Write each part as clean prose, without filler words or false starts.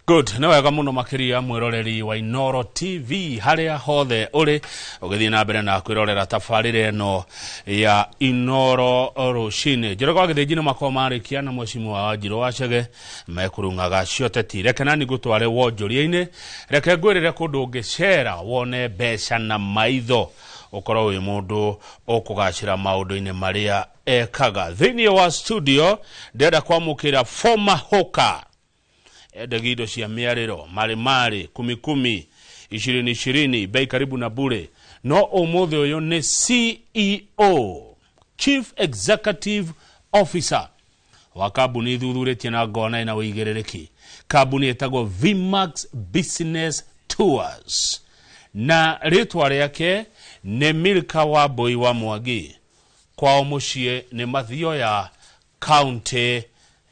Good, nĩ wega mũno makĩria mwĩroreri wa Inoro TV harĩa hothe ũrĩ ũgĩthiĩ na mbere na kwĩrorera tabarĩra ĩno ya Inoro rũcinĩ. Njoroge wa Gĩthĩnji nĩ makorwo marĩkia na mwecimu wa Wanjirũ wa Chege mekũrung'aga cioteti. Reke nani ngũtware wonjoria-inĩ, reke ngwĩrĩre kũndũ ũngĩcera wone mbeca na maitho ũkorwo wĩ mũndũ ũkũgacĩra maũndũ-inĩ marĩa ekaga. Thĩinĩ wa studio ndĩrenda kwamũkĩra former hawker endagia indo cia mĩarĩro marĩ kumi kumi ishirini ishirini bei karibu na bure no ũmũthĩ ũyũ nĩ CEO, Chief Executive Officer wa kambuni thuthurĩtie na ngona ĩna ũigĩrĩrĩki, kambuni ĩtagwo Vmax Business Tours na rĩtwa rĩake nĩ Milka Wambui wa Mwangi. Kwao mũciĩ nĩ Mathioya, kaunti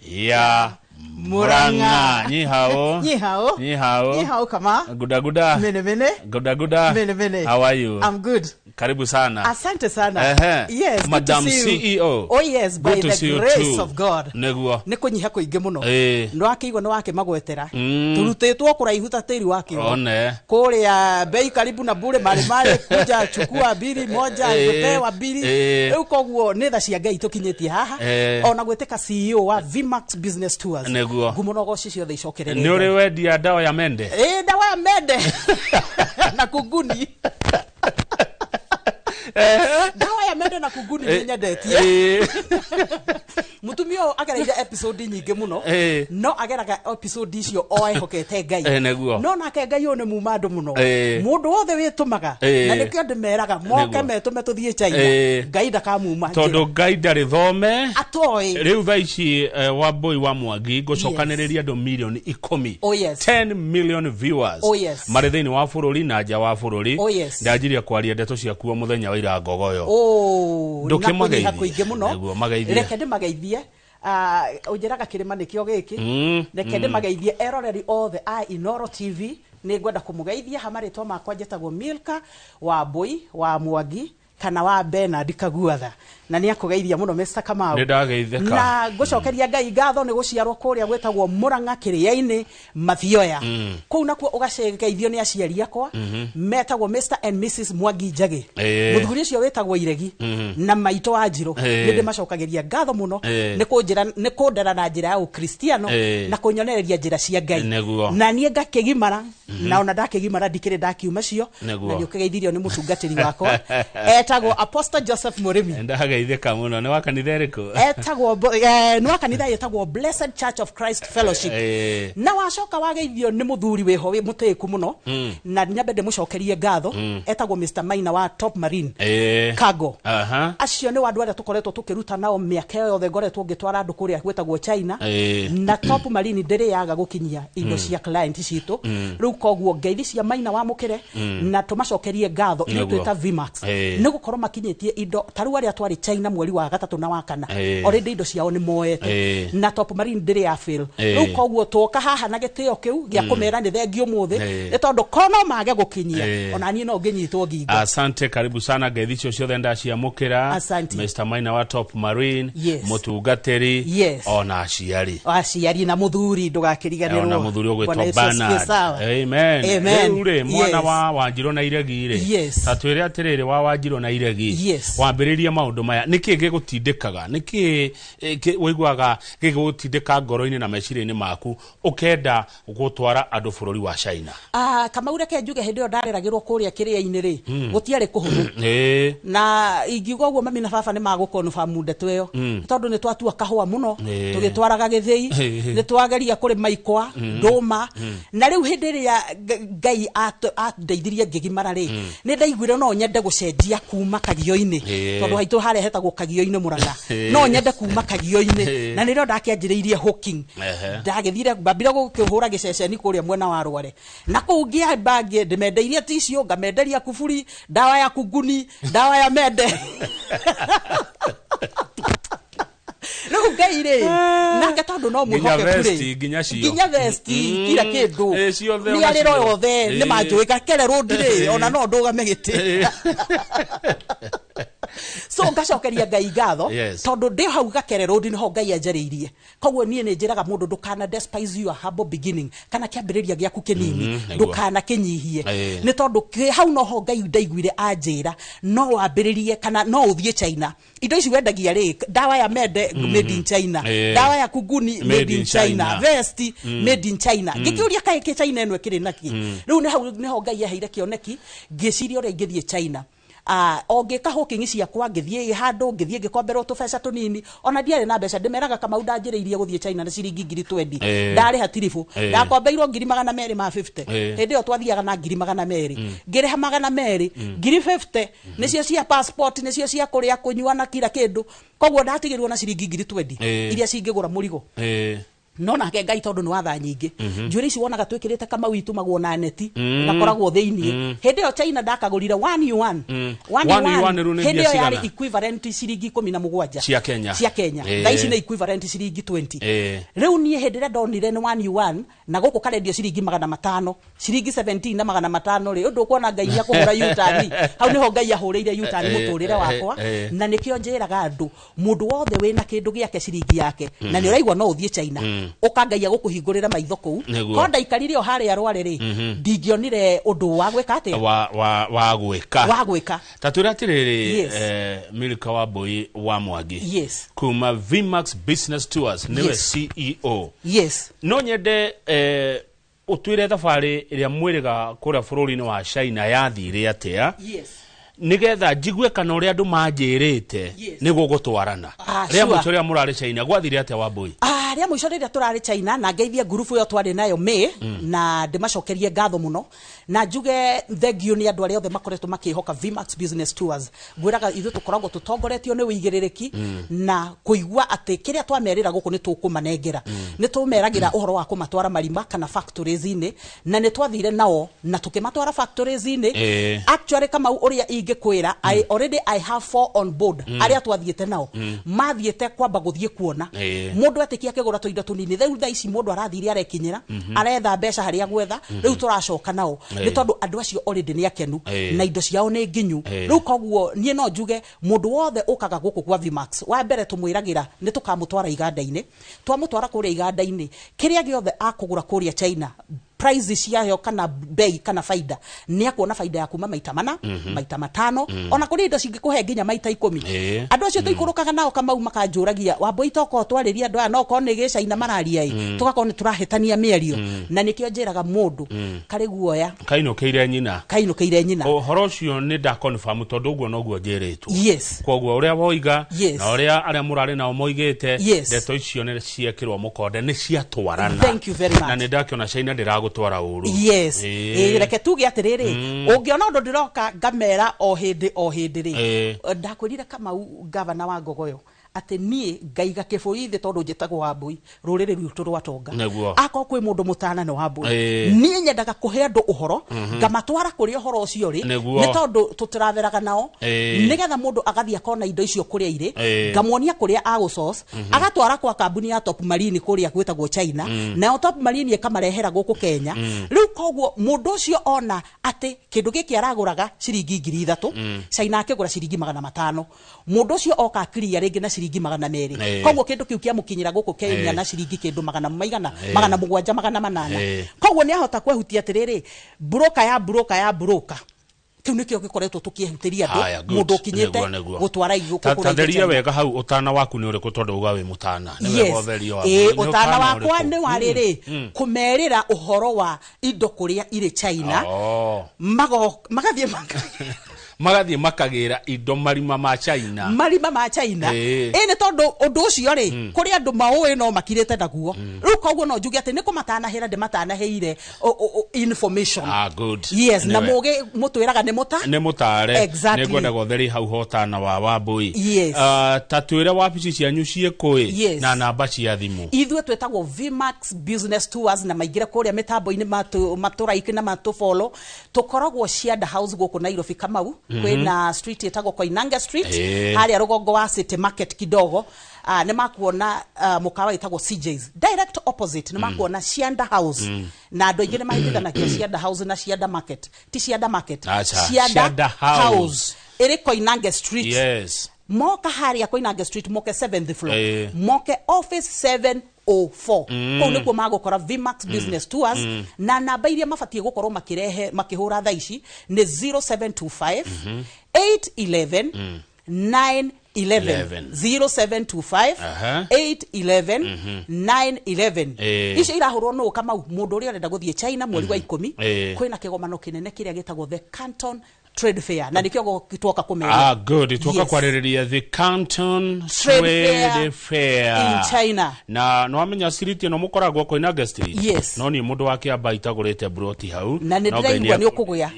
ya Murang'a. Ni hao. Ni hao. Ni hao. Ni hao kama. Guda guda. Mene mene. Guda guda. Mene mene. How are you? I'm good. Karibu sana. Asante sana. Ehe. Yes, good Madam to see you. CEO. Oh yes, by Good to the see you grace too. of God. Nĩguo. Nĩ kũnyiha kũingĩ mũno. Ĩĩ. Nĩ wakĩigua nĩ wakĩmagwetera. Tũrutĩtwo kũraihu ta tĩri wa kĩoro. One. Kũrĩa bei karibu na bure marĩ marĩ kuja chukua mbili moja Ĩĩ. pewa mbili. Ĩĩ. Rĩu koguo nĩ tha cia Ngai tũkinyĩtie haha. Ĩĩ. Ona gwĩtĩka CEO wa Vmax Business Tours. Nĩguo. Ngumo na ũgoci ciothe icokerere. Nĩ ũrĩ wendia ndawa ya mende? Ĩĩ, ndawa ya mende na kunguni. Ndawa ya mende na kunguni nĩ nyendetie. Ĩĩ. Mutumia ũyũ agereire episode nyingĩ mũno Ĩĩ. no ageraga episode icio o ehokete Ngai. Ĩĩ, nĩguo. No nake Ngai ũyũ nĩ muma andũ mũno. Ĩĩ. Mũndũ wothe wĩtũmaga Ĩĩ. na nĩkĩo ndĩmeraga moke Nĩguo. metũme tũthiĩ China. Ĩĩ. Ngai ndakamuma Tondũ njĩra. Ngai ndarĩ thome. Atoĩ. Rĩu thaa ici Wambui wa Mwangi ngũcokanĩrĩria andũ milioni 10. Oh, yes. 10 million viewers. Oh, yes. Marĩ thĩinĩ wa bũrũri na nja wa bũrũri. Oh, yes. Ndanjirie kwaria ndeto ciakuo mũthenya wa ira ngogoyo. Oh, na Ndũkĩmageithie. kũnyiha kũingĩ mũno. Nĩguo, mageithie. Reke ndĩmageithie. Ũnjĩraga kĩrĩma nĩkĩo gĩkĩ. Reke ndĩmageithie eroreri othe a Inoro TV. Nĩ ngwenda kũmũgeithia ha marĩtwa makwa njĩtagwo Milka Wambui wa Mwangi kana wa Bernard Kaguatha na nĩ akũgeithia mũno Mr. Kamau. Nĩ ndageithĩka. Na ngũcokeria Ngai ngatho nĩ gũciarwo kũrĩa gwĩtagwo Murang'a Kĩrĩa-inĩ Mathioya. Kũu nakuo ũgacegeithio nĩ aciari akwa metagwo Mr and Mrs Mwangi Njagĩ. Ĩĩ. Mũthuri ũcio wĩtagwo Iregi na maitũ wa Njirũ. Ĩĩ. Nĩ ndĩmacokagĩria ngatho mũno Ĩĩ. nĩ kũnjĩra nĩ kũndera na njĩra ya ũkristiano Ĩĩ. na kũnyonereria njĩra cia Ngai. Nĩguo. Na niĩ ngakĩgimara na ona ndakĩgimara ndikĩrĩ ndakiuma cio Nĩguo. na nĩ ũkĩgeithirio nĩ mũtungatĩri wakwa etagwo Apostle Joseph Mũrĩmi. Ndageithĩka mũno. Nĩ wa kanitha ĩrĩkũ? Etagwo nĩ wa kanitha ĩtagwo Blessed Church of Christ Fellowship. Ĩĩ. Na wacoka wageithio nĩ mũthuri wĩho wĩ mũtĩĩku mũno na nyambe ndĩmũcokerie ngatho etagwo Mr Maina wa Top Marine Ĩĩ. Cargo. Aha. Acio nĩ andũ arĩa tũkoretwo tũkĩruta nao mĩaka yothe ngoretwo ngĩtwara andũ kũrĩa gwĩtagwo China. Ĩĩ. Na Top Marine ndĩrĩ yaga gũkinyia indo cia client citũ. Rĩu koguo ngeithi cia Maina wamũkĩre na tũmacokerie ngatho ithuĩ Nĩguo. twĩta Vmax Ĩĩ. nĩ gũkorwo makinyĩtie indo ta rĩu arĩa twarĩ China mweri wa gatatũ na wa kana Ĩĩ. already indo ciao nĩ moete Ĩĩ. na Top Marine ndĩrĩ ya fail. Ĩĩ. Rĩu koguo twoka haha na gĩtĩo kĩu gĩa kũmera nĩ thengiũ ũmũthĩ Ĩĩ. nĩ tondũ ko no mage gũkinyia Ĩĩ. ona niĩ no ngĩnyitwo ngingo. Asante, karibu sana ngeithi icio ciothe ndaciamũkĩra. Asante. Mr Maina wa Top Marine. Yes. Mũtungatĩri. Yes. Ona aciari. Aciari na mũthuri ndũgakĩriganĩrwo. Ona mũthuri Bwana ũgwĩtwo Yesu asifiwe Bernard. sawa. Amen. Amen. Rĩu rĩ mwana Yes. wa Wanjirũ na Iregi rĩ Yes. ta twĩre atĩrĩrĩ wa Wanjirũ na Iregi Yes. wambĩrĩrie maũndũ maya nĩkĩ gĩgũtindĩkaga nĩkĩ ũiguaga gĩgũtindĩka ngoro-inĩ na meciria-inĩ maku ũkenda gũtwara andũ bũrũri wa China? Kamau reke njuge hĩndĩ ĩyo ndareragĩrwo kũrĩa kĩrĩa-inĩ rĩ gũtiarĩ kũhũthũ. Ĩĩ. Na ingiuga ũguo mami na baba nĩ magũkonfamu ndeto ĩyo tondũ nĩ twatua kahũa mũno Ĩĩ. tũgĩtwaraga gĩthĩi Ĩĩ. nĩ twageria kũrĩma ikwa ndũma na rĩu hĩndĩ ĩrĩa Ngai andeithirie ngĩgimara rĩ nĩ ndaiguire no nyende gũcenjia kuma kagio-inĩ Ĩĩ. tondũ haitũ harĩa hetagwo kagio-inĩ Mũrang'a Ĩĩ. no nyende kuma kagio-inĩ Ĩĩ. na nĩrĩo ndakĩanjĩrĩirie hawking. Ehe. Ndagĩthire mbambire gũkĩhũra gĩceceni kũrĩa mwena wa Rware na kũu ngĩamba ndĩmendeirie tissue ngamenderia kuburi ndawa ya kunguni ndawa ya mende. Rĩu Ngai rĩ nake tondũ no Nginya mwĩhokeku rĩ vesti, nginya cio. nginya vesti kila kĩndũ Ĩĩ, ciothe ona mĩarĩro cio. yothe Ĩĩ. nĩ manjũĩ gakererwo ndirĩ Ĩĩ. ona no ndũgame gĩtĩ. Ĩĩ. So Ngacokeria Ngai ngatho. Yes. Tondũ ndĩ hau Gakere Road nĩho Ngai anjarĩirie. Koguo niĩ nĩ njĩraga mũndũ ndũkana despise your humble beginning, kana kĩambĩrĩria gĩaku kĩnini, ndũkana kĩnyihie. Nĩ tondũ hau noho Ngai ndaiguire anjĩra no wambĩrĩrie kana no ũthiĩ China. Indo ici wendagia rĩ, ndawa ya mende made in China, ndawa ya kunguni made in China, vest made in China. Ngĩkĩũria kaĩ kĩ China ĩno ĩkĩrĩ nakĩ? Rĩu nĩ hau nĩho Ngai aheire kĩoneki, ngĩciria ũrĩa ingĩthiĩ China. O ngĩka hawking ciakwa, ngĩthiĩ handũ, ngĩthiĩ ngĩkomberwo tũbeca tũnini. Ona ndiarĩ na mbeca, ndĩmeraga Kamau ndanjĩrĩirie gũthiĩ China na ciringi 20,000. Ndarĩha tiribũ, ndakombeirwo 250,000. Hĩndĩ ĩyo twathiaga na 200,000, ngĩrĩha 200, 50,000 nĩcio cia passport, nĩcio cia kũrĩa, kũnyua na kila kĩndũ. Koguo ndatigĩrwo na ciringi 20,000 iria cingĩgũra mũrigo. No nake Ngai tondũ nĩ watha nyingĩ, njuĩrĩ ici wonaga twĩkĩrĩte Kamau itumagwo na neti, gakoragwo thĩiniĩ. Hĩndĩ ĩyo China ndakagũrire 1 yuan. 1 yuan rĩu nĩ Hĩndĩ mbia ĩyo cigana? yarĩ equivalent ciringi 17 Cia Kenya. Cia Kenya. Thaa ici nĩ equivalent ciringi 20. Rĩu niĩ hĩndĩ ĩrĩa ndonire nĩ 1 yuan na gũkũ karendio ciringi 500, ciringi 17 na 500 rĩ, ũndũ ũkuona Ngai nĩ akũhũra U-turn. Hau nĩho Ngai ahũrĩire U-turn mũtũrĩre wakwa. Na nĩkĩo njĩraga andũ, mũndũ wothe wĩna kĩndũ gĩake, ciringi yake, na nĩ ũraigua no ũthiĩ China, ũka Ngai agũkũhingũrĩra maitho kũu. Ko ndaikarire o harĩa Rware rĩ, ndingĩonire ũndũ wa gwĩka atĩa, wa gwĩka. Wa gwĩka. Ta twĩre atĩrĩrĩ, Yes. Milka wa Mbui wa Mwangi kuma Vmax Business Tours, nĩwe CEO. No nyende ũtwĩre thabarĩ ĩrĩa mwĩrĩga kũrĩa bũrũri-inĩ wa China yathire atĩa, nĩgetha njigue kana ũrĩa andũ manjĩrĩte nĩ gũgũtwarana. Rĩa mũico rĩrĩa mũrarĩ China gwathire atĩa, Wambui? Ah, rĩa mũico rĩrĩa tũrarĩ China, na ngeithie ngurubu ĩyo twarĩ nayo May, na ndĩmacokerie ngatho mũno na njuge thengio nĩ andũ arĩa othe makoretwo makĩhoka Vmax Business Tours. Ngwĩraga ithuĩ tũkoragwo tũtongoretio nĩ ũigĩrĩrĩki na kũigua atĩ kĩrĩa twamerĩra gũkũ nĩ tũkũmanengera. Nĩ tũmeragĩra ũhoro wa kũmatwara marima kana factories-inĩ, na nĩ twathire nao na tũkĩmatwara factories-inĩ. Actually Kamau, ũrĩa ingĩkwĩra, I already I have four on board arĩa twathiĩte nao, mathiĩte kwamba gũthiĩ kuona. Mũndũ etĩkia akĩgũra tũindo tũnini, rĩu thaa ici mũndũ arathire arekinyĩra, aretha mbeca harĩa gwetha. Rĩu tũracoka nao nĩ tondũ andũ acio already nĩ akenu na indo ciao nĩ nginyu. Rĩu koguo niĩ no njuge mũndũ wothe ũkaga gũkũ kwa Vmax, wa mbere tũmwĩragĩra nĩ tũkamũtwara iganda-inĩ. Twamũtwara kũrĩa iganda-inĩ, kĩrĩa gĩothe akũgũra kũrĩa China, price ciayo kana bei kana faida, nĩ akuona faida ya kuma maita 4, maita 5, ona kũrĩ indo cingĩkũhe nginya maita 10. Andũ acio tũikũrũkaga nao Kamau makanjũragia, Wambui, tokorwo twarĩria andũ aya no korwo nĩ gĩcaina mararia ĩ, tũgakorwo nĩ tũrahĩtania mĩario. Na nĩkĩo njĩraga mũndũ karĩ guoya kainũkĩire nyina. Kainũkĩire nyina. Ũhoro ũcio nĩ nda confirm tondũ ũguo noguo njĩrĩtwo. Koguo ũrĩa woiga na ũrĩa arĩa mũrarĩ nao moigĩte, ndeto icio nĩ ciekĩrwo mũkonde, nĩ ciatwarana. Thank you very much. Na nĩ ndakĩona China ndĩragũtwara ũru. Yes. Ĩ, reke tuge atĩrĩrĩ, ũngĩona ũndũ ndĩroka ngamera o hĩndĩ o hĩndĩ rĩ, ndakwĩrire Kamau, gavana wa Ngogoyo, atĩ niĩ ngaiga kĩbũi thĩ tondũ njĩtagwo Wambui, rũrĩrĩ rwitũ rwa Tonga. Akorwo kwĩ mũndũ mũtana nĩ Wambui. Niĩ nyendaga kũhe andũ ũhoro, ngamatwara kũrĩa ũhoro ũcio rĩ, nĩ tondũ tũtĩratheraga nao, nĩgetha mũndũ agathiĩ akona indo icio kũrĩa irĩ, ngamuonia kũrĩa agũsource, agatwara kwa kambuni ya Top Marine kũrĩa gwĩtagwo China, nayo Top Marine ĩkamarehera gũkũ Kenya. Rĩu koguo mũndũ ũcio ona atĩ kĩndũ gĩkĩ aragũraga ciringi 3,000, China akĩgũra ciringi 500, mũndũ ũcio oka clear rĩngĩ na ciringi 200. Koguo kĩndũ kĩu kĩamũkinyĩra gũkũ Kenya na ciringi kĩndũ magana maigana, 700, 800. Koguo nĩ ahota kwehutia atĩrĩrĩ, broker ya broker ya broker, kĩu nĩkĩo gĩkoretwo tũkĩehutĩria andũ. Haya, good. Mũndũ ũkinyĩte Nĩguo, nĩguo. gũtwara igũkũ kũrĩa Ta theria China. wega hau, ũtana waku nĩ ũrĩkũ? Tondũ uga wĩ mũtana, nĩ wega ũtherie waku. Ĩ, Nĩ ũtana ũtana wakwa ũrĩkũ? nĩ wa rĩrĩ, kũmerĩra ũhoro wa indo kũrĩa irĩ China. Magathiĩ Magathiĩ makagĩra indo marima ma China. Marima ma China. Ĩ, nĩ tondũ ũndũ ũcio rĩ, kũrĩ andũ maũĩ no makirĩte naguo. Rĩu koguo no njuge atĩ nĩ kũmatanahĩra ndĩmatanahĩire information. Ah, good. Yes, na Nĩwe. mũgĩ mũtwĩraga nĩ mũta nĩ mũtare. Exactly. Nĩ ngwenda gũtheria hau hotana wa Wambui. Yes. Ta twĩre wabici cianyu ciĩ kũĩ na namba cia thimũ. Ithuĩ twĩtagwo Vmax Business Tours, na maingĩre kũrĩa mĩtambo-inĩ matũraiki na matũfollow. Tũkoragwo Cianda House gũkũ Nairobi Kamau. Kwĩna street ĩtagwo Koinange Street, harĩa rũgongo wa City Market kidogo. Nĩ makuona mũkawa wĩtagwo CJ's, direct opposite nĩ makuona Cianda House. Na andũ aingĩ nĩ mahĩtithanagia Cianda House na Cianda Market. Ti Cianda Market. Acha, Cianda Cianda House. House ĩrĩ Koinange Street. Moka harĩa Koinange Street, moke 7th floor, Eh. moke office 704, kũu nĩkuo magũkora Vmax Business Tours. Na namba iria mabatiĩ gũkorwo makĩrehe makĩhũra thaa ici nĩ 0725 811 911. 11. 0725 Aha. 811 911. Eh. Icio irahũrwo nũ, Kamau? Mũndũ ũrĩa ũrenda gũthiĩ China mweri wa 10. Eh. Kwĩna kĩgomano kĩnene kĩrĩa gĩtagwo the Canton Trade Fair, na nĩkĩo twoka kũmeria. Ah, good. Tuoka Yes. kwarĩrĩria the Canton Trade Trade Fair Fair in China. Na nĩwamenya street ĩno mũkoragwo Koinange Street? Yes. No niĩ mũndũ wa Kĩamba itagũrĩte broti hau. Na nĩ No Ngai ndĩraigua nĩ nĩ ũkũgĩa,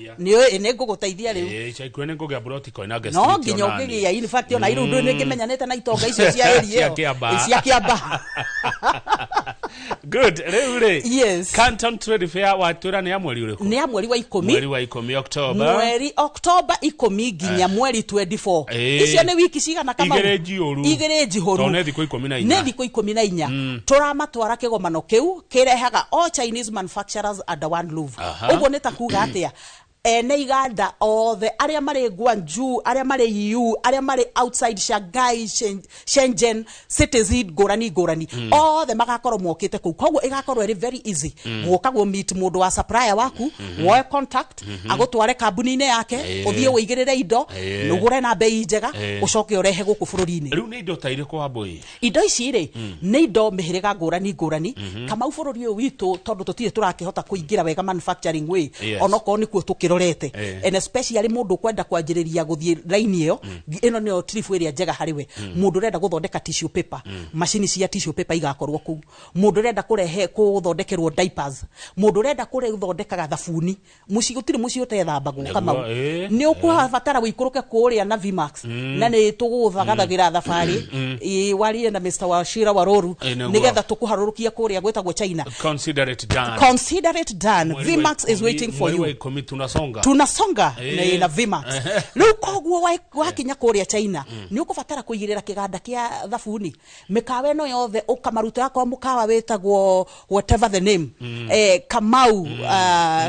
nĩ ngũgũteithia rĩu. Ĩĩ, ica ikuhĩ nĩ ngũgĩa broti Koinange No Street nginya ona niĩ. ũngĩgĩa, in fact ona rĩu ndũ nĩngĩmenyanĩte na itonga icio cia area Cia ĩyo. Kĩamba. Cia Kĩamba. Good. Rĩu rĩ, Yes. Canton Trade Fair watwĩra nĩ ya mweri ũrĩkũ? Nĩ ya mweri wa 10. Mweri wa 10, October. Mweri Oktoba 10 nginya mweri 24. Eh. Icio nĩ wiki cigana, Kamau? Igĩrĩ njihũru. Igĩrĩ njihũru. Tondũ nĩ thikũ 14. Nĩ thikũ 14 tũramatwara kĩgomano kĩu kĩrehaga all Chinese manufacturers under one roof. Ũguo nĩ ta kuga atĩa? Ene iganda othe arĩa marĩ Guangzhou, arĩa marĩ EU, arĩa marĩ outside Shanghai, Shenzhen, cities ngũrani ngũrani, othe magakorwo mokĩte kũu. Koguo ĩgakorwo ĩrĩ very easy gũka gũ meet mũndũ wa supplier waku, woe contact, agũtware kambuni-inĩ yake, ũthiĩ ũigĩrĩre indo, ũgũre na bei njega, ũcoke ũrehe gũkũ bũrũri-inĩ. Rĩu nĩ indo ta irĩkũ, Wambũi? Indo ici rĩ, nĩ indo mĩhĩrĩga ngũrani ngũrani, Kamau. Bũrũri ũyũ witũ, tondũ tũtirĩ tũrakĩhota kũingĩra wega manufacturing way, onokorwo nĩkuo tũkĩrorete, and especially mũndũ ũkwenda kwanjĩrĩria gũthiĩ raini ĩyo, ĩno nĩyo trip ĩrĩa njega harĩ we. Mũndũ ũrenda gũthondeka tissue paper, macini cia tissue paper igakorwo kũu. Mũndũ ũrenda kũrehe gũthondekerwo diapers, mũndũ ũrenda gũthondekaga thabuni mũciĩ, gũtirĩ mũciĩ ũtethambagwo, Nĩguo, Kamau. Nĩ ũkũbatara wĩikũrũke kũrĩa na Vmax, na nĩ tũgũthagathagĩra thabarĩ. Ĩ, warie na Mr. Wachira Waroru, Nĩguo. nĩgetha tũkũharũrũkia kũrĩa gwĩtagwo China. Consider it done. Consider it done. Mweri wa Vmax is 10, waiting for mweri wa you. 10 tunasonga. Tunasonga na Vmax. Rĩu koguo wakinya kũrĩa China, nĩ ũkũbatara kũigĩrĩra kĩganda kĩa thabuni, mĩkawa ĩno yothe ũkamaruta. Akorwo mũkawa wĩtagwo whatever the name, Kamau,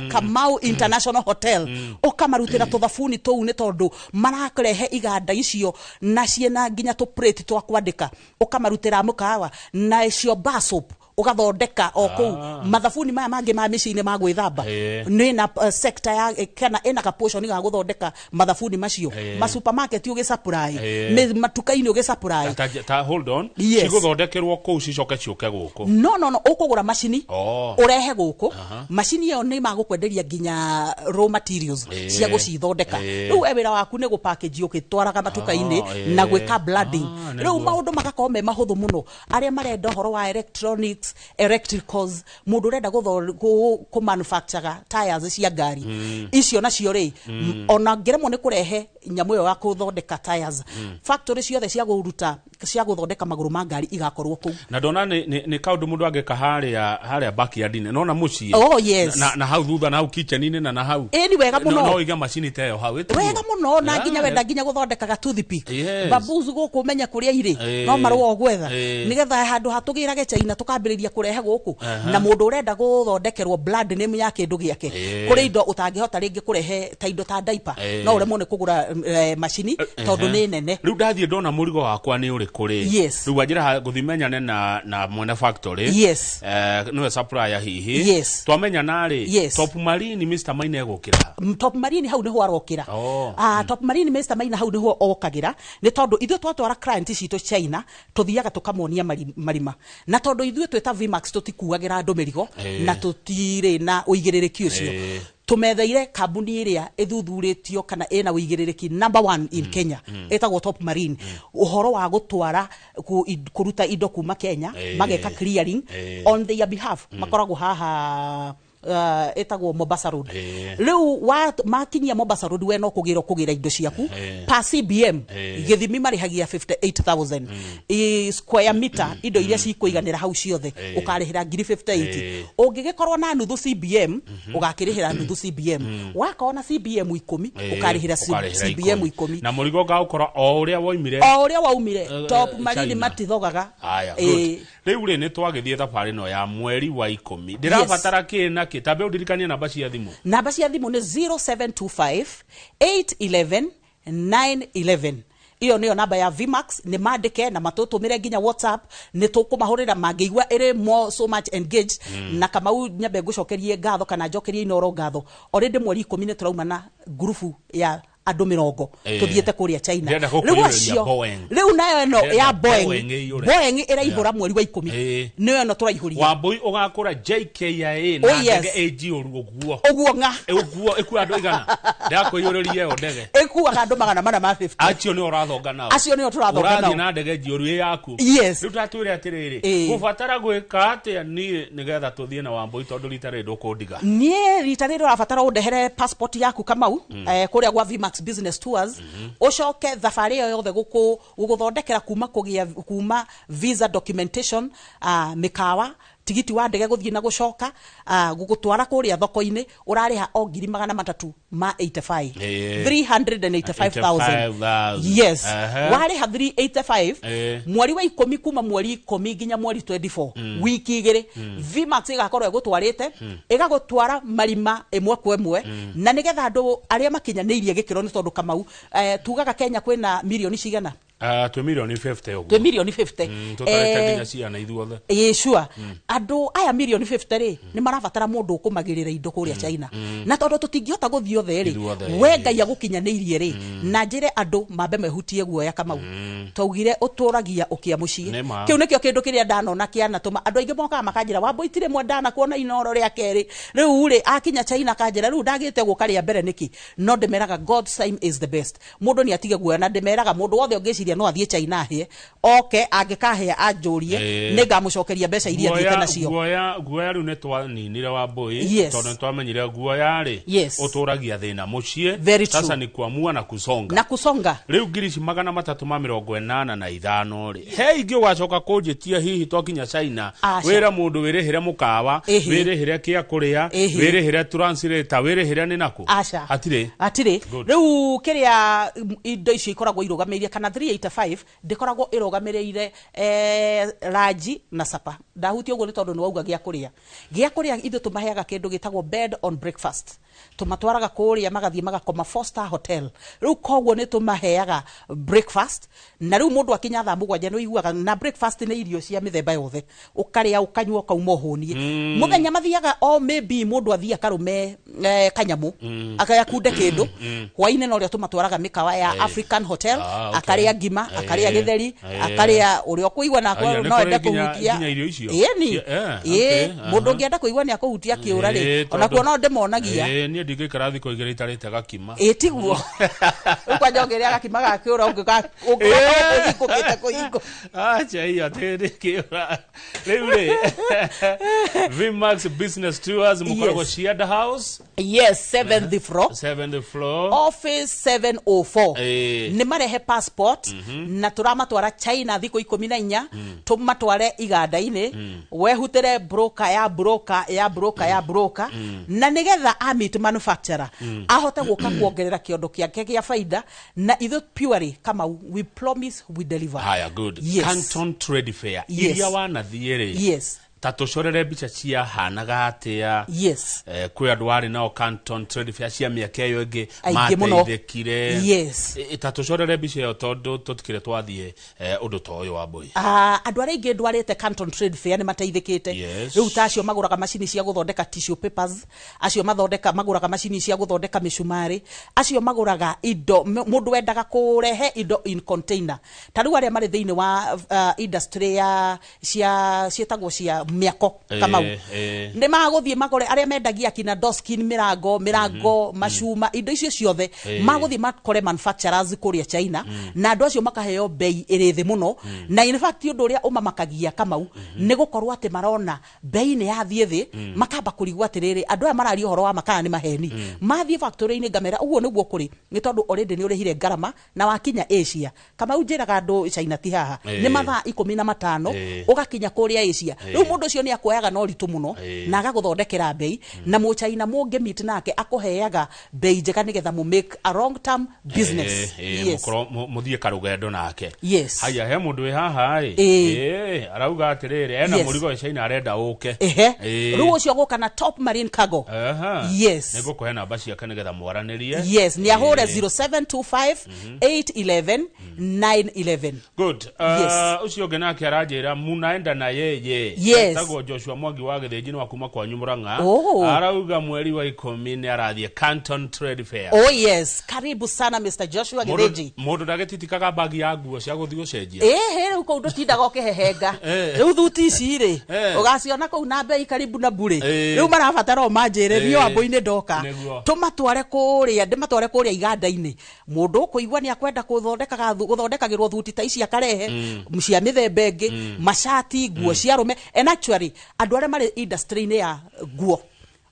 Kamau International Hotel, ũkamarutĩra tũthabuni tũu, nĩ tondũ marakũrehe iganda icio na ciĩna nginya tũ plate twa kwandĩka. Ũkamarutĩra mũkawa na icio bar soap, ũgathondeka o kũu. Mathabuni maya mangĩ ma mĩciĩ-inĩ ma gwĩthamba, nĩ na sector ya kana ĩna ka portion ga gũthondeka mathabuni macio. Ma supermarket ũgĩ supply, matuka-inĩ ũgĩ supply. Ta hold on. Yes. Cigũthondekerwo kũu cicoke ciũke gũkũ? No, ũkũgũra macini, Oh. ũrehe gũkũ. Macini ĩyo nĩ magũkwenderia nginya raw materials cia gũcithondeka. Rĩu we wĩra waku nĩ gũpackage ũgĩtwaraga matuka-inĩ na gwĩka branding. Ah, Rĩu nĩguo. maũndũ magakorwo me mahũthũ mũno. Arĩa marenda ũhoro wa electronics, electricals, mũndũ ũrenda kũ manufacture tires cia ngari icio nacio rĩ, ona ngĩremwo nĩ kũrehe nyamũ ĩyo ya gũthondeka tires, factory ciothe cia kũruta, cia gũthondeka magũrũ ma ngari igakorwo kũu. Na ndona nĩ kaũndũ mũndũ angĩka harĩa backyard-inĩ, nona mũciĩ. Oh, yes. Na hau thutha, na hau kitchen-inĩ, na hau. Ĩni, wega No, mũno. no ũige macini ta ĩyo hau, ĩtiguo? Wega mũno, na nginya wenda nginya gũthondekaga toothpick, bambuzu gũkũ ũmenye kũrĩa irĩ, no marũa ũgwetha, nĩgetha handũ hatũgĩrage China tũkambĩrĩria kũrehe gũkũ. Na mũndũ ũrenda gũthondekerwo brand name ya kĩndũ gĩake, kũrĩ indo ũtangĩhota rĩngĩ kũrehe ta indo ta diaper, no ũremwo nĩ kũgũra macini tondũ nĩ nene. Rĩu ndathiĩ ndona mũrigo wakwa nĩ ũrĩkũ rĩ? Yes. Rĩu wanjĩra gũthiĩ menyane na mwene factory, nĩwe supplier hihi. Twamenyana rĩ, Top Marine Mr Maina egũkĩra ha? Top Marine hau nĩho arokĩra. Oh. Ah, Top Marine Mr Maina hau nĩho okagĩra, nĩ tondũ ithuĩ twatwara client citũ China, tũthiaga tũkamonia marima, na tondũ ithuĩ twĩta Vmax tũtikuagĩra andũ mĩrigo, na tũtirĩ na ũigĩrĩrĩki ũcio, tũmetheire kambuni ĩrĩa ĩthuthurĩtio kana ĩna ũigĩrĩrĩki number one in Kenya, ĩtagwo Top Marine, ũhoro wa gũtwara kũruta indo kuma Kenya, mageka clearing on their behalf. Makoragwo haha, ĩtagwo Mombasa Road. Rĩu makinyia Mombasa Road, we no kũgĩra kũgĩra indo ciaku pa CBM. Gĩthimi marĩhagia 58,000 I square meter. Indo iria cikũiganĩra hau ciothe, ũkarĩhĩra ngiri 58. Ũngĩgĩkorwo na nuthu CBM, ũgakĩrĩhĩra nuthu CBM. Wakorwo na CBM 10, ũkarĩhĩra ũkarĩhĩra CBM 10. 10. Na mũrigo ũgaũkora o ũrĩa woimire. O ũrĩa waumire. Top Marine China. matithogaga. Aya, good. Rĩu rĩ, nĩ twagĩthiĩ thabarĩ ĩno ya mweri wa 10, ndĩrabatara kĩ na kĩ? Tambe ũndirikanie namba cia thimũ. Namba cia thimũ nĩ 0725 811 911. Iyo nĩyo namba ya Vmax. Nĩ mandĩke na matũtũmĩre nginya WhatsApp, nĩ tũkũmahũrĩra mangĩigua ĩrĩ more so much engaged. Na Kamau, nyambe ngũcokerie ngatho kana njokerie Inoro ngatho. Already mweri 10 nĩ tũrauma na ngurubu ya andũ 20 tuthiĩte kũrĩa China. Ndĩrenda Rĩu gũkũiyũrĩria acio Boeing. Rĩu nayo ĩno Ndĩrenda ya Boeing. Boeing ĩiyũre. Boeing ĩraihũra mweri wa 10. Nĩyo ĩno tũraihũria. Wambui ũgakũra JKIA na Oh, yes. ndege ĩnjiũru ũguo? Ũguo ng'a. Ũguo ĩkua andũ igana? Ndakũiyũrĩria ĩyo ndege. Ĩkuaga andũ 450. Acio nĩo ũrathonga nao? Acio nĩo tũrathonga Ũrathiĩ nao. na ndege njiũru ĩ yaku? Yes. Rĩu tatwĩre atĩrĩrĩ, gũbatara gwĩka atĩa niĩ nĩgetha tũthiĩ na Wambui, tondũ rita rĩrĩ ndũkũndiga? Niĩ rita rĩrĩ ũrabatara ũndehere passport yaku, Kamau, kũrĩa gwa Vmax Business Tours, ũcoke thabarĩ ĩyo yothe gũgũthondekera kuma kũgĩa kuma visa documentation, mĩkawa, tigiti wa ndege gũthiĩ na gũcoka, gũgũtwara kũrĩa thoko-inĩ, ũrarĩha o 385,000. 385,000. 85,000. Yes. Warĩha 385, mweri wa 10, kuma mweri 10 nginya mweri 24, wiki 2, Vmax ĩgakorwo ĩgũtwarĩte, ĩgagũtwara marima ĩmwe kwa ĩmwe, na nĩgetha andũ arĩa makinyanĩirie gĩkĩro, nĩ tondũ Kamau, tugaga Kenya kwĩna mirioni cigana? Twĩ mirioni 50 ũguo. Twĩ mirioni 50. Tũtarĩte nginya ciana ithuothe. Ĩĩ, sure. Andũ aya mirioni 50 rĩ, nĩ marabatara mũndũ ũkũmagĩrĩra indo kũrĩa China, na tondũ tũtingĩhota gũthiĩ othe rĩ, Ithuothe, we ĩĩ. Ngai agũkinyanĩirie rĩ, na njĩre andũ mambe mehutie guoya. Kamau, twaugire ũtũragia ũkĩa mũciĩ. Nĩ ma. Kĩu nĩkĩo kĩndũ kĩrĩa ndanona kĩanatũma andũ aingĩ mokaga makanjĩra, "Wambui, tirĩ mwe ndanakuona Inoro rĩa kerĩ." Rĩu rĩ, akinya China kanjĩra, "Rĩu ndagĩte gũka rĩa mbere nĩkĩ?" No ndĩmeraga God's time is the best. Mũndũ nĩ atige guoya, na ndĩmeraga mũndũ wothe ũngĩciria no athiĩ China ahĩe, oke, angĩkahĩa anjũrie, nĩ ngamũcokeria mbeca iria athiĩte nacio. Guoya rĩu nĩ twaninire, Wambui, tondũ nĩ twamenyire guoya rĩ, ũtũragia thĩna mũciĩ. Very true. Sasa ni kuamua na kusonga. Na kusonga. Rĩu ngiri ici 385 rĩ, he ingĩ ũgacoka kũnjĩtia hihi twakinya China? Aca. Wĩra mũndũ wĩrĩhĩre mũkawa, wĩrĩhĩre kĩa kũrĩa, wĩrĩhĩre translator, wĩrĩhĩre nĩ nakũ? Aca. Hatirĩ. Hatirĩ. Good. Rĩu kĩrĩa indo icio ikoragwo irũgamĩrĩire, kana 385 ndĩkoragwo ĩrũgamĩrĩire ranji na sapa. Ndahutia ũguo nĩ tondũ nĩ wauga gĩa kũrĩa. Gĩa kũrĩa, ithuĩ tũmaheaga kĩndũ gĩtagwo bed on breakfast. Tũmatwaraga kũrĩa magathiĩ magakoma four star hotel. Rĩu koguo nĩ tũmaheaga breakfast, na rĩu mũndũ akinya thaa 7 nĩ ũiguaga, na breakfast nĩ irio cia mĩthemba yothe, ũkarĩa, ũkanyua, ũkauma ũhũniĩ. Mũthenya mathiaga o maybe mũndũ athiĩ akarũme kanyamũ, akayakunde kĩndũ. Hwainĩ no rĩo tũmatwaraga mĩkawa ya African Hotel. Akarĩa ngima, akarĩa gĩtheri, akarĩa ũrĩa ũkũigua na Aya, nĩ no ende kũrĩ nginya- kũhutia. nginya irio icio? Ĩni. Cia- Ĩĩ, mũndũ ũngĩenda kũigua nĩ akũhutia kĩũra rĩ, onakuo no ndĩmonagia. Niĩ ndingĩikara thikũ 2 itarĩte gakima. Ĩ tiguo? Rĩu kwanja ũngĩrĩa gakima ga kĩũra, ũngĩhingũkĩte kũhingũ. Acha hiyo atĩ kĩũra. Rĩu rĩ, Vmax Business Tours mũkoragwo Cianda House? Yes, seventh floor. Seventh floor. Office 704. Nĩ marehe passport na tũramatwara China thikũ 14, tũmatware iganda-inĩ, wehutĩre broker ya broker ya broker ya broker, na nĩgetha a meet manufacturer, ahote gũka kuongerera kĩondo kĩake gĩa baida. Na ithuĩ purely, Kamau, we promise, we deliver. Haya, good. Yes. Canton Trade Fair iria wanathiĩ rĩ, ta tũcorere mbica ciahanaga atĩa? Kwĩ andũ warĩ nao Canton Trade Fair cia mĩaka ĩyo ĩngĩ Aingĩ mũno. mateithĩkire? Ta tũcorere mbica ĩyo, tondũ tũtikĩrĩ twathiĩ ũndũ ta ũyũ wa mbũi. Andũ arĩa aingĩ ndwarĩte Canton Trade Fair nĩ mateithĩkĩte. Rĩu ta acio magũraga macini cia gũthondeka tissue papers, acio mathondeka magũraga macini cia gũthondeka mĩcumarĩ, acio magũraga indo, mũndũ wendaga kũrehe indo in container, ta rĩu arĩa marĩ thĩinĩ wa industry ya cia ciĩtagwo cia mĩako, Kamau, nĩ magũthiĩ magũre, arĩa mendagia kina doskin, mĩrango, mĩrango, macuma, indo icio ciothe, magũthiĩ makore manufacturers kũrĩa China, na andũ acio makaheo bei ĩrĩ thĩ mũno. Na in fact ũndũ ũrĩa ũmamakagia, Kamau, nĩ gũkorwo atĩ marona bei nĩ yathiĩ thĩ, makamba kũrigwo atĩrĩrĩ, andũ aya mararia ũhoro wa makana nĩ maheni. Mathiĩ factory-inĩ ngamera ũguo nĩguo kũrĩ, nĩ tondũ already nĩ ũrĩhire ngarama na wakinya Asia. Kamau, njĩraga andũ China ti haha, nĩ mathaa 15 ũgakinya kũrĩa Asia. Rĩu mũndũ Mũndũ ũcio nĩ akuoyaga na ũritũ mũno na agagũthondekera mbei, na mũchaina mũngĩ nake akũheaga mbei njega nĩgetha mũ make a long term business. Yes. Mũkorwo mũthiĩ karũgendo nake. Yes. Haya, he mũndũ wĩ haha ĩ. Arauga atĩrĩrĩ, ena mũrigo wĩ China arenda ũke. Ehe. Rĩu ũcio gũka na Top Marine Cargo. Yes. Nĩngũkũhe namba ciake nĩgetha mwaranĩrie. Yes, nĩ ahũre 0725 811 911. Good. Yes. Ũcio ũngĩ nake aranjĩra munaenda na yeye. Yes. Etagwo Joshua Mwangi wa Gĩthĩnji, nĩ wa kuma kwanyu Mũrang'a. Oh. Arauga mweri wa 10 nĩ arathiĩ Canton Trade Fair. Oh yes, karibu sana Mr. Joshua Gĩthĩnji. Mũndũ ndagĩtitikaga bagi ya nguo cia gũthiĩ gũcenjia. Ĩhĩ, rĩu kũu ndũtindaga ũkĩhehenga. Rĩu thuti ici rĩ, ũgaciona kũu na mbei karibu na bure. Rĩu marabatara o manjĩre niĩ Wambũi-inĩ ndoka. Tũmatware kũrĩa, ndĩmatware kũrĩa iganda-inĩ. Mũndũ ũkũigua nĩ akwenda gũthondekagĩrwo thuti ta ici akarehe cia mĩthemba ĩngĩ, macati, nguo cia arũme. And actually andũ arĩa marĩ industry-inĩ ya nguo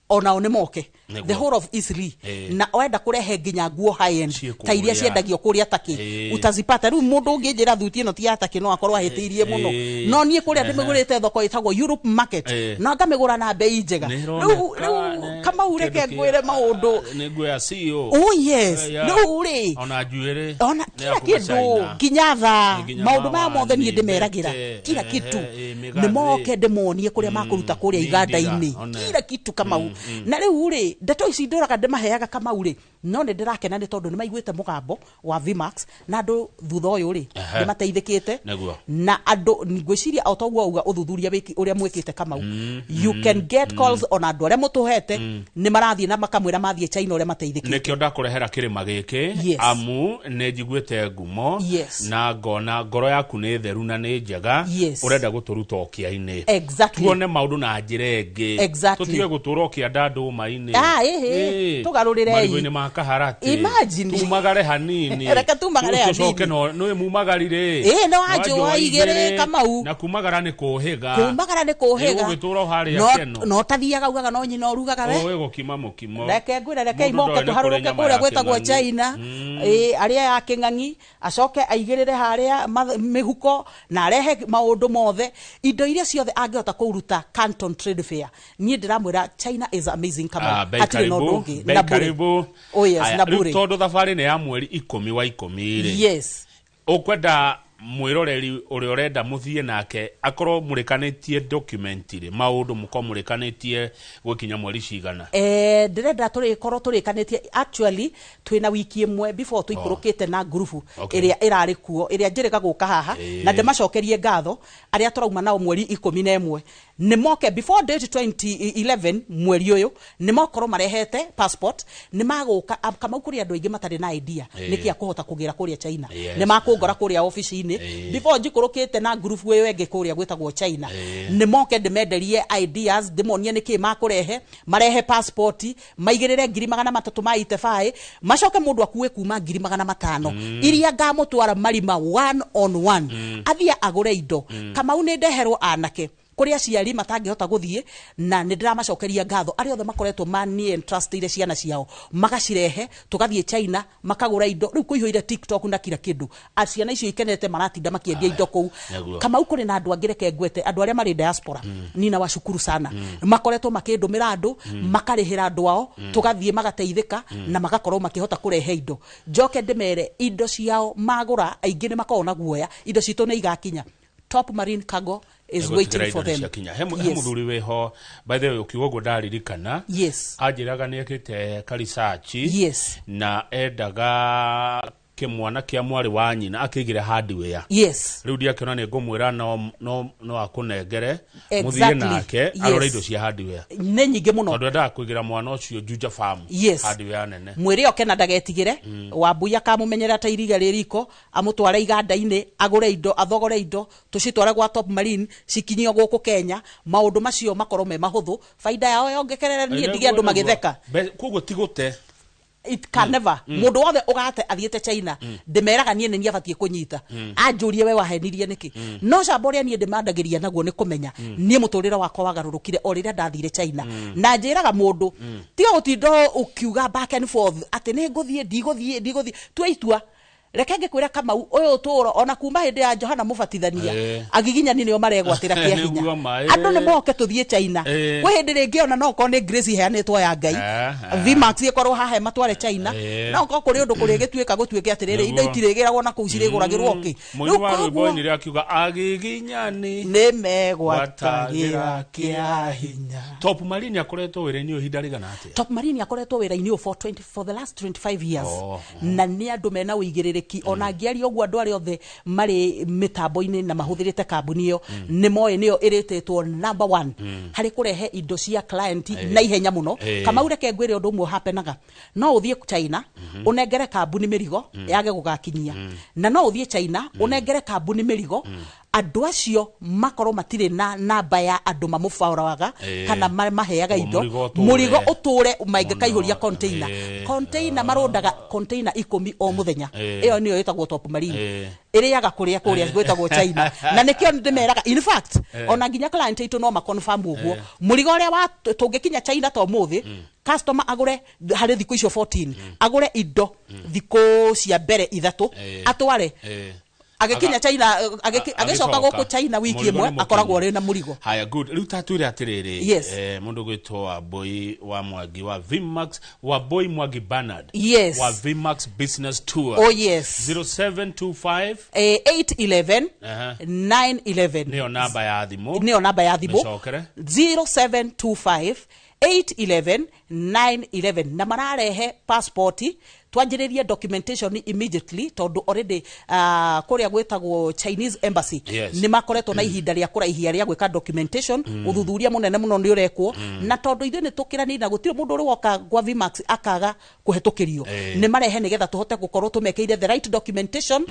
onao nĩ moke. The whole of Eastleigh. Na wenda kũrehe nginya nguo high end Ciĩ ta iria kũrĩa. ciendagio kũrĩa Turkey, utazipata. Rĩu mũndũ ũngĩnjĩra thuti ĩno ti ya Turkey no akorwo ahĩtĩirie mũno. No niĩ kũrĩa ndĩmĩgũrĩte thoko ĩtagwo Europe Market, na ngamĩgũra na mbei njega. Nĩ Rĩu ĩroneka rĩu nĩ Kamau, reke kĩndũ ngwĩre maũndũ. Nĩ nguo ya CEO. Oh yes. Rĩu rĩ, ona njuĩrĩ ona nĩ kila ya kuma kĩndũ, China. nginya thaa, Nginya maũndũ maya mothe niĩ mawani, ndĩmeragĩra mbete, kila kitu. Mĩgathĩ. Nĩ moke ndĩmonie kũrĩa makũruta kũrĩa nĩ iganda-inĩ. ndira, one. Kila kitu, Kamau. Na rĩu rĩ, ndeto ici ndũraga ndĩmaheaga, Kamau rĩ, no nĩ ndĩrakena nĩ tondũ nĩ maiguĩte mũgambo wa Vmax na andũ thutha ũyũ rĩ, nĩ mateithĩkĩte. Na andũ ngwĩciria o toguo auga ũthuthuria ũrĩa mwĩkĩte, Kamau, you can get calls ona andũ arĩa mũtũhete nĩ marathiĩ na makamwĩra mathiĩ China ũrĩa mateithĩkĩte. Nĩkĩo ndakũrehera kĩrĩma gĩkĩ. Amu nĩ njiguĩte ngumo na ngona ngoro yaku nĩ theru na nĩ njega. Ũrenda gũtũruta ũkĩa-inĩ. Tuone maũndũ na njĩra ĩngĩ. Tũtige gũtũra ũkĩanda ndũma-inĩ. Ah, ĩhĩ. Tũgarũrĩrei. Marigũ-inĩ ma kaharati. Imagine. Tumagare hanini. Reke tumagare Tũcoke hanini. no nĩ mumagari rĩ. Ĩĩ, no wanjũa igĩrĩ, Kamau. Na kumagara nĩ kũhĩga. Kumagara nĩ kũhĩga. Ĩgũgĩtũra o harĩa keno. No tathiaga ugaga no nyina ũrugaga we. Ũĩ gũkima mũkimo. Reke ngwĩre, reke Mũndũ imoke ndoĩ nĩ kũrĩ tũharũrũke nyama kũrĩa ya gwĩtagwo kĩng'ang'i. China. Ĩ, arĩa ya kĩng'ang'i acoke aigĩrĩre harĩa mĩhuko na arehe maũndũ mothe, indo iria ciothe angĩhota kũruta Canton Trade Fair. Niĩ ndĩramwĩra China is amazing, Kamau. Ah, bei Hatirĩ na ũndũ karibu, ũngĩ. bei Na bure. karibu. Oh yes. Aya, Na rĩu bure. tondũ thabarĩ nĩ ya mweri 10 wa 10 rĩ, ũkwenda mwĩroreri ũrĩa ũrenda mũthiĩ nake akorwo mũrĩkanĩtie document rĩ, maũndũ mũkorwo mũrĩkanĩtie gũkinya mweri cigana? Ndĩrenda tũrĩkorwo tũrĩkanĩtie, actually twĩna wiki ĩmwe before tũikũrũkĩte na ngurubu ĩrĩa ĩrarĩ kuo, ĩrĩa njĩrĩga gũka haha. Na ndĩmacokerie ngatho arĩa tũrauma nao mweri 11, nĩ moke before date 2011 mweri ũyũ, nĩ mokorwo marehete passport, nĩ magũka. Kamau, kũrĩ andũ aingĩ matarĩ na idea nĩkĩ akũhota kũgĩra kũrĩa China. Nĩ makũngora kũrĩa obici-inĩ before njikũrũkĩte na ngurubu ĩyo ĩngĩ kũrĩa gwĩtagwo China. Nĩ moke ndĩmenderie ideas, ndĩmonie nĩkĩ makũrehe, marehe passport, maigĩrĩre 300,000 ma itebaĩ, macoke mũndũ akue kuma 500,000 iria ngamũtwara marima one on one, athiĩ agũre indo. Kamau, nĩ ndeherwo anake kũrĩ aciari matangĩhota gũthiĩ, na nĩ ndĩramacokeria ngatho arĩa othe makoretwo mani entrustire ciana ciao magacirehe, tũgathiĩ China makagũra indo. Rĩu kũihũire TikTok na kila kĩndũ. Ciana icio ikenete, maratinda makĩendia indo kũu. Kamau, kũrĩ na andũ angĩ, reke ngwete andũ arĩa marĩ diaspora, nina washukuru sana, makoretwo makĩndũmĩra andũ, makarĩhĩra andũ ao, tũgathiĩ magateithĩka na magakorwo makĩhota kũrehe indo. Njoke ndĩmere indo ciao magũra, aingĩ nĩ makoragwo na guoya indo citũ nĩ igakinya. Top Marine Cargo is waiting for them. Ciakinya. He mũthuri wĩho, by the way, ũkiuga ũguo ndaririkana. Anjĩraga nĩ ekĩte ka research na endaga kĩmwana kĩa mwarĩ wa nyina akĩigĩre hardware. Rĩu ndiakĩona nĩ ngũmwĩra no akũnengere mũthiĩ nake arore indo cia hardware. Nĩ nyingĩ mũno. Tondũ endaga kũigĩra mwana ũcio Juja Farm hardware nene. Mwĩre oke na ndagetigĩre. Wambui akamũmenyerera ta iriga rĩ riko, amũtware iganda-inĩ, agũre indo, athogore indo, tũcitware gwa Top Marine, cikinyio gũkũ Kenya, maũndũ macio makorwo me mahũthũ, baida yao yongekerere, niĩ ndige andũ magĩtheka. Koguo ti gũte. It can never. Mũndũ wothe ũgate athiĩte China, ndĩmeraga niĩ nĩ niĩ abatiĩ kũnyita, anjũrie we wahenirie nĩkĩ. No camba ũrĩa niĩ ndĩmandagĩria naguo nĩ kũmenya niĩ mũtũrĩre wakwa wagarũrũkire o rĩrĩa ndathire China. Na njĩraga mũndũ, tiga gũtinda ũkiuga back and forth atĩ nĩ ngũthiĩ, ndigũthiĩ, ndigũthiĩ, tua itua. Reke ngĩkwĩre Kamau, ũyũ ũtũũro ona kuma hĩndĩ ya Johana Mũbatithania, agiginyani nĩo maregwatĩra kĩa hinya. Nĩguo ma, Andũ nĩ moke tũthiĩ China. Kwĩ hĩndĩ rĩngĩ ona no okorwo nĩ grace iheanĩtwo ya Ngai, Vmax ĩkorwo haha matware China, no okorwo kũrĩ ũndũ kũrĩgĩtuĩka gũtuĩke atĩrĩrĩ, indo itirĩgĩragwo na kũu, cirĩgũragĩrwo kĩ. Mũini wa rwĩmbo oinire akiuga agiginyani nĩ megwatagĩra kĩa hinya. Top Marine akoretwo wĩra-inĩ ũyũ ihinda rĩigana atĩa? Top Marine akoretwo wĩra-inĩ ũyũ for the last 25 years. Na nĩ andũ mena ũigĩrĩrĩki. Ona ngĩaria ũguo, andũ arĩa othe marĩ mĩtambo-inĩ na mahũthĩrĩte kambuni ĩyo nĩ moĩ nĩyo ĩrĩtĩtwo number one harĩ kũrehe indo cia client na ihenya mũno. Kamau, reke ngwĩre ũndũ ũmwe hapenaga. No ũthiĩ China ũnengere kambuni mĩrigo yage gũgakinyia, na no ũthiĩ China ũnengere kambuni mĩrigo, andũ acio makorwo matirĩ na namba ya andũ mamũbaraga kana maheaga Ũguo indo. Mũrigo ũtũre. Mũrigo ũtũre mangĩkaihũria Mũno. Container, container marũndaga container 10 o mũthenya. Ĩyo nĩyo ĩtagwo Top Marine. Ĩrĩaga kũrĩa kũrĩa gwĩtagwo China, na nĩkĩo ndĩmeraga, in fact ona nginya client aitũ no maconfirm ũguo, mũrigo ũrĩa wa tũngĩkinya China ta ũmũthĩ, customer agũre harĩ thikũ icio 14, agũre indo thikũ cia mbere 3, atware, agĩkinya China, agĩcoka gũkũ China wiki Mũrigo ĩmwe, nĩ mũkinyu. akoragwo arĩ na mũrigo. Haya, good. Rĩu tatwĩre atĩrĩrĩ, mũndũ gwĩtwo Wambui wa Mwangi wa Vmax, Wambui Mwangi Bernard wa Vmax Business Tour. Oh yes. 0725 811 911. Nĩyo namba ya thimũ. Nĩyo namba ya thimũ. Mĩcokere. 0725 811 911. Na mararehe passport, twanjĩrĩrie documentation immediately, tondũ already kũrĩa gwĩtagwo Chinese Embassy nĩ makoretwo na ihinda rĩa kũraihia rĩa gwĩka documentation. Ũthuthuria mũnene mũno nĩ ũrekwo, na tondũ ithuĩ nĩ tũkĩranĩire na gũtirĩ mũndũ ũrĩ woka gwa Vmax akaga kũhetũkĩrio, nĩ marehe nĩgetha tũhote gũkorwo tũmekĩire the right documentation,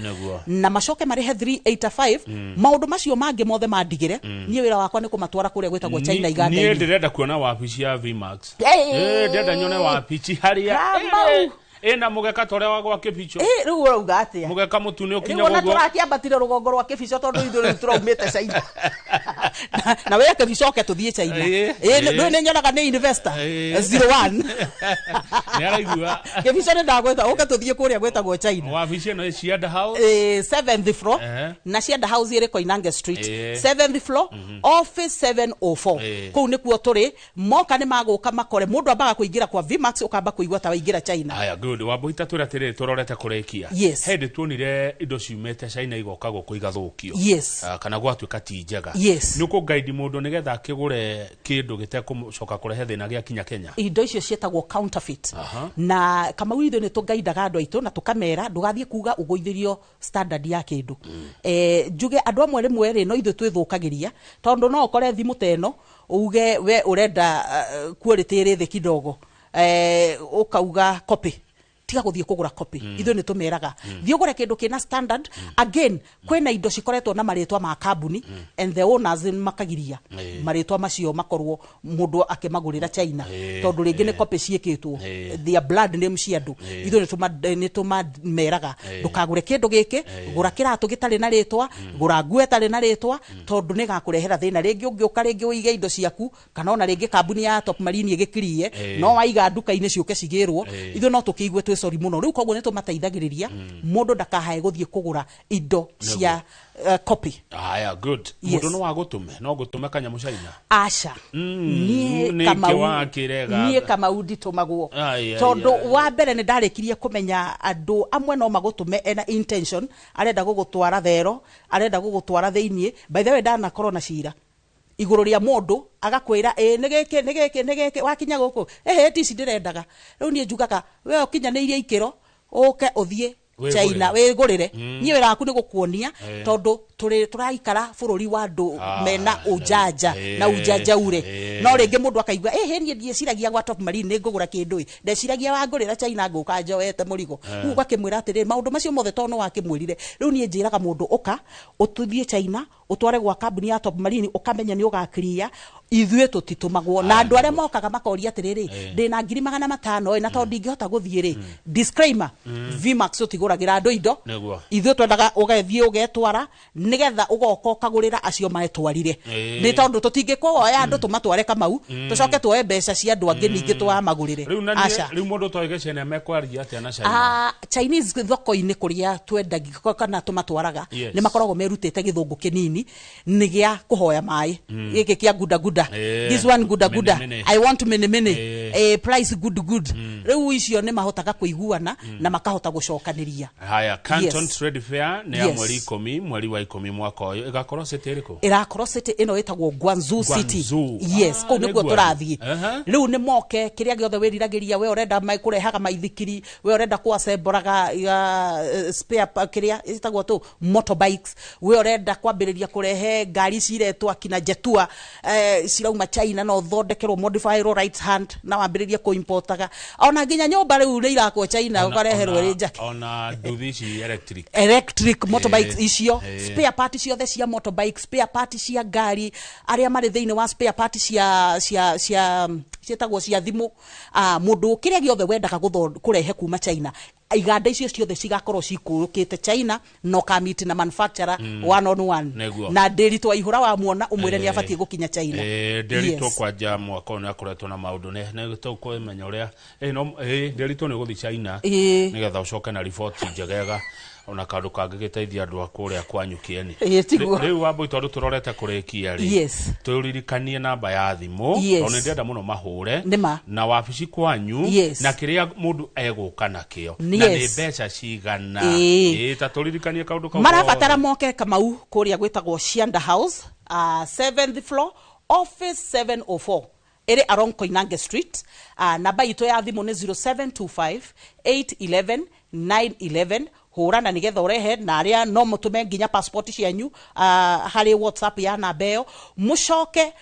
na macoke marĩhe 385. Maũndũ macio mangĩ mothe mandigĩre niĩ, wĩra wakwa nĩ kũmatwara kũrĩa gwĩtagwo China, Niĩ iganda-inĩ. ndĩrenda kuona wabici ya Vmax. Hey! Ndĩrenda nyone wabici harĩa Kamau. ĩna mũgeka ta ũrĩa wa gwa Kĩbicho. Rĩu ũrauga atĩa? Mũgeka mũtune Rĩu ũkinya ona ũguo. tũrakĩambatire rũgongo rwa Kĩbico, tondũ ithuĩ rĩu tũraumĩte China. Na we Kĩbico oke tũthiĩ China. Ndũĩ nĩ nyonaga nĩ investor 01. Nĩ araigua. Kĩbico, nĩ ndagwĩta ũke tũthiĩ kũrĩa gwĩtagwo China. Wabici ĩno ĩ Cianda House. Seventh floor. Na Cianda House ĩrĩ Koinange Street, seventh floor, office 704. Kũu nĩkuo tũrĩ. Moka nĩ magũka makore mũndũ ambaga kũingĩra kwa Vmax, ũkamba kũigua ta waingĩra China. Haya, good. Wambui, ta twĩre atĩrĩrĩ, tũrorete kũrĩkia. Hĩndĩ tuonire indo ciumĩte China igoka gũkũ igathũkio. Ah, kana gwatuĩka ti njega. Nĩ ũkũgaidi mũndũ nĩgetha akĩgũre kĩndũ gĩtekũcoka kũrehe thĩna gĩakinya Kenya? Indo icio ciĩtagwo counterfeit. Na Kamau, ithuĩ nĩ tũgaidaga andũ aitũ na tũkamera ndũgathiĩ kuga ũgũithĩrio standard ya kĩndũ. Njuge andũ amwe rĩmwe rĩ, no ithuĩ twĩthũkagĩria, tondũ no ũkore thimũ ta ĩno uge we ũrenda quality ĩrĩ thĩ kidogo, ũkauga copy. Tiga gũthiĩ kũgũra copy. Ithuĩ nĩ tũmeraga thiĩ ũgũre kĩndũ kĩna standard. Again, kwĩna indo cikoretwo na marĩtwa ma kambuni and the owners makagiria marĩtwa macio makorwo mũndũ akĩmagũrĩra China, tondũ rĩngĩ nĩ copy ciĩkĩtwo their blood name cia andũ. Ithuĩ nĩ tũmameraga ndũkagũre kĩndũ gĩkĩ, gũra kĩratũ gĩtarĩ na rĩtwa, gũra nguo ĩtarĩ na rĩtwa, tondũ nĩ gakũrehera thĩna rĩngĩ ũngĩũka rĩngĩ ũige indo ciaku, kana ona rĩngĩ kambuni ya Top Marine ĩgĩkirie, no waiga nduka-inĩ ciũke cigĩrwo, ithuĩ no tũkĩigue twĩ sorry mũno. Rĩu koguo nĩ tũmateithagĩrĩria mũndũ ndakahae gũthiĩ kũgũra indo cia copy. Haya, good. Yes. Mũndũ no agũtũme, no ngũtũme kanyamũ China? Aca. Niĩ Nĩkĩ Kamau, wakĩrega? niĩ Kamau nditũmagwo, Ai, ai, tondũ ai. wa mbere nĩ ndarĩkirie kũmenya andũ amwe no magũtũme ena intention, arenda gũgũtwara thero, arenda gũgũtwara thĩiniĩ. By the way, ndanakorwo na cira igũrũ rĩa mũndũ agakwĩra ĩ nĩ gĩkĩ, nĩ gĩkĩ, nĩ gĩkĩ, wakinya gũkũ ĩhĩ ti ici ndĩrendaga. Rĩu niĩ njugaga we ũkinyanĩirie ikĩro, ũke ũthiĩ Wĩgũrĩre. China wĩgũrĩre. Niĩ wĩra waku nĩ gũkuonia, tondũ tũrĩ tũraikara bũrũri wa andũ mena ũjanja na ũjanjaure. No rĩngĩ mũndũ akaigua ĩhĩ niĩ ndieciragia gwa Top Marine nĩ ngũgũra kĩndũ ĩ, ndeciragia wangũrĩra China ngũka njoete mũrigo. Rĩu ũgakĩmwĩra atĩrĩrĩ, maũndũ macio mothe tondũ nĩ wakĩmwĩrire. Rĩu niĩ njĩraga mũndũ ũka ũtũthiĩ China. Ũtware gwa kambuni ya Top Marine, ũkamenya nĩ ũgakiria. Ithuĩ tũtitũmagwo na andũ arĩa mokaga makoria atĩrĩrĩ, ndĩna 500,000 ĩ, na tondũ ndingĩhota gũthiĩ rĩ. Disclaimer, Vmax tũtigũragĩra andũ indo. Ithuĩ twendaga ũgathiĩ ũgetwara, nĩgetha ũgoka ũkagũrĩra acio metwarire, nĩ tondũ tũtingĩkwoya andũ tũmatware Kamau, tũcoke tuoe mbeca cia andũ angĩ ningĩ twamagũrĩre. Rĩu na niĩ- Aca. Rĩu mũndũ toĩ China mekwaria atĩa na China? Ah, Chinese thoko-inĩ kũrĩa twendagia kana tũmatwaraga, nĩ makoragwo merutĩte gĩthũngũ kĩnini nĩ gĩa kũhoya maĩ, gĩkĩ kĩa guda guda. This one guda guda. Mene, mene. I want mene mene. Price good good. Rĩu icio nĩ mahotaga kũiguana na makahota gũcokanĩria. Haya, Canton Trade Fair nĩ ya mweri 10, mweri wa 10 mwaka ũyũ. Ĩgakorwo city ĩrĩkũ? Ĩrakorwo city ĩno ĩtagwo Guangzhou City. Guangzhou. Yes. Ah, Kũu nĩ nĩkuo Guangzhou. tũrathiĩ. Rĩu nĩ moke kĩrĩa gĩothe wĩriragĩria, we ũrenda kũrehaga maithikiri, we ũrenda kũacemboraga spare kĩrĩa ĩtagwo tu motorbikes, we ũrenda kwambĩrĩria kũrehe ngari ciretwo akina Jetua, cirauma China, no ũthondekerwo modify right hand na wambĩrĩrie kũimportaga. Ona nginya nyũmba rĩu nĩ irakwo China, ũkareherwo ĩrĩ njake. Ona nduthi ici electric. Electric motorbikes icio, spare part ciothe cia motorbike, spare part cia ngari, arĩa marĩ thĩinĩ wa spare part cia ciĩtagwo cia thimũ, mũndũ kĩrĩa gĩothe wendaga kũrehe kuma China, iganda icio ciothe cigakorwo cikũrũkĩte China, na ũkamiti na manufacturer one on one. Na Ndĩritũ Waihũra wamuona ũmwĩre nĩ abatiĩ gũkinya China. Ndĩritũ kwanja mwaka ũyũ nĩ akoretwo na maũndũ, nĩ tũkũmenya ũrĩa no Ndĩritũ nĩ gũthiĩ China, nĩgetha ũcoke na riboti njegega, ona kaũndũ kangĩgĩteithia andũ a kũrĩa kwanyu kĩeni. Tiguo. Rĩu Wambui, tondũ tũrorete kũrĩkia rĩ, tũririkanie namba ya thimũ, tondũ nĩ ndĩrenda mũno mahũre Nĩma. na wabici kwanyu, na kĩrĩa mũndũ egũka nakĩo, na nĩ mbeca cigana. Ta tũririkanie kaũndũ kau Marabatara gothe. Moke Kamau kũrĩa gwĩtagwo Shianda House, seventh floor, office 704, ĩrĩ along Koinange Street. Namba itũ ya thimũ nĩ 0725 811 911. Hũrana nĩgetha ũrehe, na arĩa no mũtũme nginya passport cianyu harĩ WhatsApp ya namba ĩyo. Mũcoke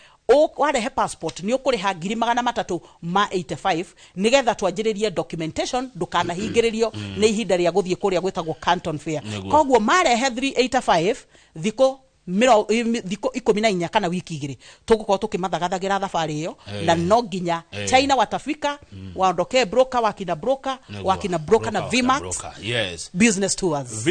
warehe passport, nĩ ũkũrĩha 385,000 nĩgetha twanjĩrĩrie documentation, ndũkanahingĩrĩrio nĩ ihinda rĩa gũthiĩ kũrĩa gwĩtagwo Canton Fair. Koguo marehe 385, thikũ 14 kana wiki 2 tũgũkorwo tũkĩmathagathagĩra thabarĩ ĩyo. Na no nginya China watafika, waondokee broker wakina broker, wakina broker na Broker, Vmax broker. Business Tours.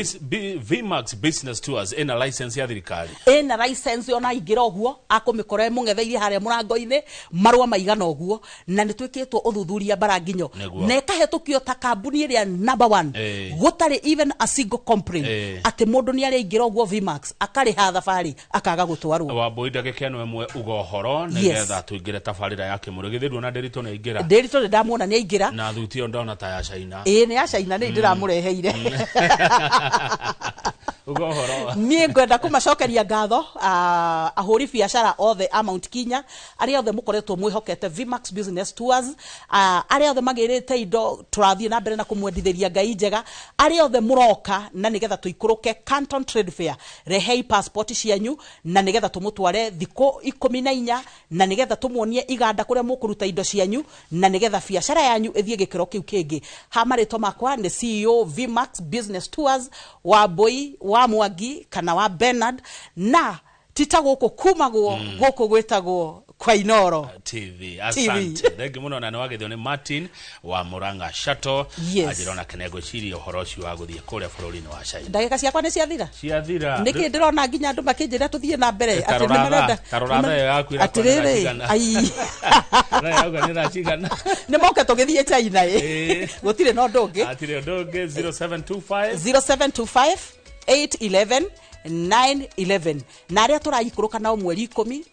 Vmax Business Tours ĩna license ya thirikari. Ĩna license, ona aingĩra ũguo akũmĩkora ĩmũng'etheire harĩa mũrango-inĩ, marũa maigana ũguo, na nĩ twĩkĩtwo ũthuthuria bara nginyo, na ĩkahetũkio ta kambuni ĩrĩa number one, gũtarĩ even a single complaint atĩ mũndũ nĩ arĩingĩra ũguo Vmax akarĩha thabarĩ akaga gũtwarwo. Wambui, ndagĩka ĩno ĩmwe uga ũhoro, nĩgetha tũingĩre tabarĩra ya kĩmũrĩ. Githĩ nduona Ndĩritũ nĩ aingĩra? Ndĩritũ nĩ ndamuona nĩ aingĩra. Na thuti ĩyo ndona ta ya China. Ĩĩ, nĩ ya China, nĩ ndĩramũreheire. Uga ũhoro. Niĩ ngwenda kũmacokeria ngatho ahũri biacara othe a Mount Kenya, arĩa othe mũkoretwo mwĩhokete Vmax Business Tours, arĩa othe magĩrĩte indo, tũrathiĩ na mbere na kũmwendithĩria Ngai njega, arĩa othe mũroka na nĩgetha tũikũrũke Canton Trade Fair, rehei passport cianyu na nĩgetha tũmũtware thikũ 14, na nĩgetha tũmuonie iganda kũrĩa mũkũruta indo cianyu, na nĩgetha biacara yanyu ĩthiĩ gĩkĩro kĩu kĩngĩ. Ha marĩtwa makwa nĩ CEO Vmax Business Tours, Wambui wa Mwangi kana wa Bernard, na tita gũkũ kumagwo gũkũ gwĩtagwo kwa Inoro TV. Asante, thengi mũno. Na nĩ wagethio nĩ Martin wa Murang'a Shuttle. Anjĩra ona kene ngwĩciria ũhoro ũcio wa gũthiĩ kũrĩa bũrũri-inĩ wa China. Ndagĩka ciakwa nĩ ciathira. Ciathira. Nĩkĩ ndĩrona nginya andũ makĩnjĩra tũthiĩ na mbere Ta atĩ nĩ rora thaa, marenda ta rora thaa ĩyo yaku ĩrakwana atĩrĩrĩ cigana. Ai. Thaa yauga nĩ thaa cigana? Nĩ moke tũgĩthiĩ China ĩ. Gũtirĩ na ũndũ ũngĩ. Hatirĩ ũndũ ũngĩ. 0725 0725 811 911, na arĩa tũraikũrũka nao mweri 10,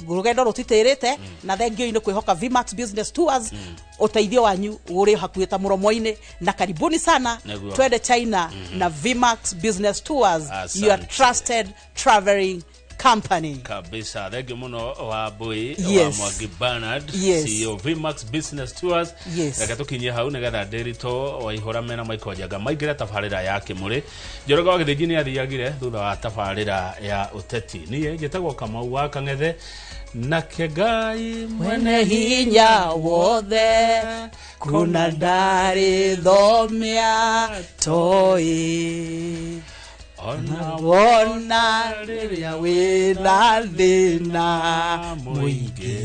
rũgendo rũtitĩrĩte, na thengio-inĩ kwĩhoka Vmax Business Tours, ũteithio wanyu ũrĩ hakuhĩ ta mũromo-inĩ, na karibuni sana. Twende China na Vmax Business Tours, your Asante. trusted traveling company. Kabisa, thengi muno Wambui wa Mwangi Bernard, CEO Vmax Business Tours. Reke tũkinyie hau nĩgetha Ndĩritũ Waihũra mena Michael Njenga maingĩre tabarĩra ya kĩmũrĩ. Njoroge wa Gĩthĩnji nĩ athiagire thutha wa tabarĩra ya ũteti. Niĩ njĩtagwo Kamau wa Kang'ethe, nake Ngai mwene hinya wothe kuna ndarĩ thomia toĩ. Ona Wona rĩrĩa wĩna thĩna mũingĩ,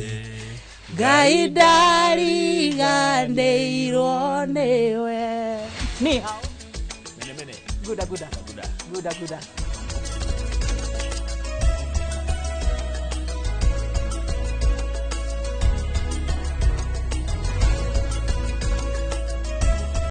Ngai ndariganĩirwo nĩwe. Ni hao. Mene mene. Guda guda. Guda. Guda guda.